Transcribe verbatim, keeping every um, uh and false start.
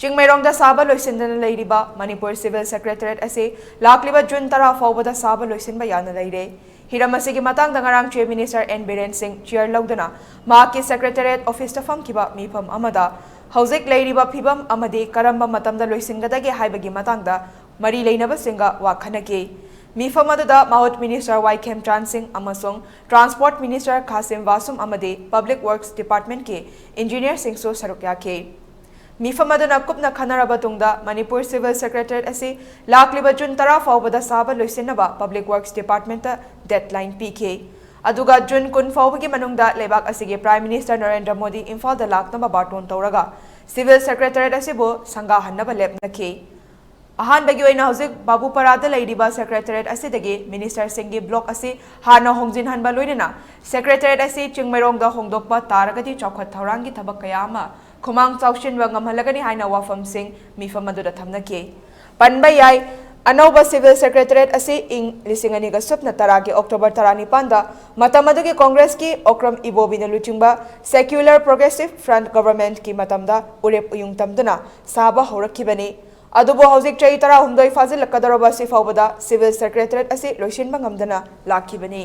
ꯆꯤꯡꯃꯩꯔꯣꯡꯗ ꯁꯥꯕ ꯂꯣꯏꯁꯤꯟꯗꯅ ꯂꯩꯔꯤꯕ Manipur Civil Secretariat ꯑꯁꯤ ꯂꯥꯛꯂꯤꯕ June ꯇꯔꯥ ꯐꯥꯎꯕꯗ ꯁꯥꯕ ꯂꯣꯏꯁꯤꯟꯕ ꯌꯥꯅ ꯂꯩꯔꯦ꯫ ꯍꯤꯔꯝ ꯑꯁꯤꯒꯤ ꯃꯇꯥꯡꯗ ꯉꯔꯥꯡ Chief Minister N ꯕꯤꯔꯦꯟ ꯁꯤꯡ chair ꯂꯧꯗꯨꯅ ꯃꯍꯥꯛꯀꯤ Secretariat officeꯇ ꯐꯝꯈꯤꯕ ꯃꯤꯐꯝ ꯑꯃꯗ ꯍꯧꯖꯤꯛ ꯂꯩꯔꯤꯕ ꯐꯤꯕꯝ ꯑꯃꯗꯤ ꯀꯔꯝꯕ ꯃꯇꯝꯗ ꯂꯣꯏꯁꯤꯟꯒꯗꯒꯦ ꯍꯥꯏꯕꯒꯤ ꯃꯇꯥꯡꯗ ꯃꯔꯤ ꯂꯩꯅꯕꯁꯤꯡꯒ ꯋꯥ ꯈꯟꯅꯈꯤ꯫ ꯃꯤꯐꯝ ꯑꯗꯨꯗ ꯃꯍꯨꯠ Minister ꯋꯥꯏ ꯈꯦꯝꯆꯥꯟ ꯁꯤꯡ ꯑꯃꯁꯨꯡ Transport Minister ꯈꯥꯁꯤꯝ ꯋꯥꯁꯨꯝ ꯑꯃꯗꯤ Public Works Departmentꯀꯤ engineerꯁꯤꯡꯁꯨ ꯁꯔꯨꯛ ꯌꯥꯈꯤ꯫ ꯃꯤꯐꯝ ꯑꯗꯨꯅ ꯀꯨꯞꯅ ꯈꯟꯅꯔꯕ ꯇꯨꯡꯗ ꯃꯅꯤꯄꯨꯔ Civil Secretariat ꯑꯁꯤ ꯂꯥꯛꯂꯤꯕ June ꯇꯔꯥ ꯐꯥꯎꯕꯗ ꯁꯥꯕ ꯂꯣꯏꯁꯤꯟꯅꯕ Public Works Departmentꯇ deadline ꯄꯤꯈꯤ꯫ ꯑꯗꯨꯒ June ꯀꯨꯟ ꯐꯥꯎꯕꯒꯤ ꯃꯅꯨꯡꯗ ꯂꯩꯕꯥꯛ ꯑꯁꯤꯒꯤ Prime Minister ꯅꯔꯦꯟꯗ꯭ꯔ ꯃꯣꯗꯤ ꯏꯝꯐꯥꯜꯗ ꯂꯥꯛꯅꯕ ꯕꯥꯔꯇꯣꯟ ꯇꯧꯔꯒ Civil Secretariat ꯑꯁꯤꯕꯨ ꯁꯪꯒꯥꯍꯟꯅꯕ ꯂꯦꯞꯅꯈꯤ꯫ ꯑꯍꯥꯟꯕꯒꯤ ꯑꯣꯏꯅ ꯍꯧꯖꯤꯛ ꯕꯥꯕꯨꯄꯥꯔꯥꯗ ꯂꯩꯔꯤꯕ Secretariat ꯑꯁꯤꯗꯒꯤ Ministerꯁꯤꯡꯒꯤ block ꯑꯁꯤ ꯍꯥꯟꯅ ꯍꯣꯡꯖꯤꯟꯍꯟꯕ ꯂꯣꯏꯅꯅ Secretariat ꯑꯁꯤ ꯆꯤꯡꯃꯩꯔꯣꯡꯗ ꯍꯣꯡꯗꯣꯛꯄ ꯇꯥꯔꯒꯗꯤ ꯆꯥꯎꯈꯠ ꯊꯧꯔꯥꯡꯒꯤ ꯊꯕꯛ ꯀꯌꯥ ꯑꯃ ꯈꯨꯃꯥꯡ ꯆꯥꯎꯁꯤꯟꯕ ꯉꯝꯍꯜꯂꯒꯅꯤ ꯍꯥꯏꯅ ꯋꯥꯐꯝꯁꯤꯡ ꯃꯤꯐꯝ ꯑꯗꯨꯗ ꯊꯝꯅꯈꯤ꯫ ꯄꯟꯕ ꯌꯥꯏ, ꯑꯅꯧꯕ Civil Secretariat ꯑꯁꯤ ꯏꯪ ꯂꯤꯁꯤꯡ ꯑꯅꯤꯒ ꯁꯨꯞꯅ ꯇꯔꯥꯒꯤ October ꯇꯔꯥꯅꯤꯄꯥꯟꯗ ꯃꯇꯝ ꯑꯗꯨꯒꯤ Congressꯀꯤ ꯑꯣꯀ꯭ꯔꯝ ꯏꯕꯣꯕꯤꯅ ꯂꯨꯆꯤꯡꯕ Secular Progressive Front Governmentꯀꯤ ꯃꯇꯝꯗ ꯎꯔꯦꯞ ꯎꯌꯨꯡ ꯇꯝꯗꯨꯅ ꯁꯥꯕ ꯍꯧꯔꯛꯈꯤꯕꯅꯤ꯫ ꯑꯗꯨꯕꯨ ꯍꯧꯖꯤꯛ ꯆꯍꯤ ꯇꯔꯥꯍꯨꯝꯗꯣꯏ ꯐꯥꯖꯤꯜꯂꯛꯀꯗꯧꯔꯕ ꯑꯁꯤ ꯐꯥꯎꯕꯗ Civil Secretariat ꯑꯁꯤ ꯂꯣꯏꯁꯤꯟꯕ ꯉꯝꯗꯅ ꯂꯥꯛꯈꯤꯕꯅꯤ꯫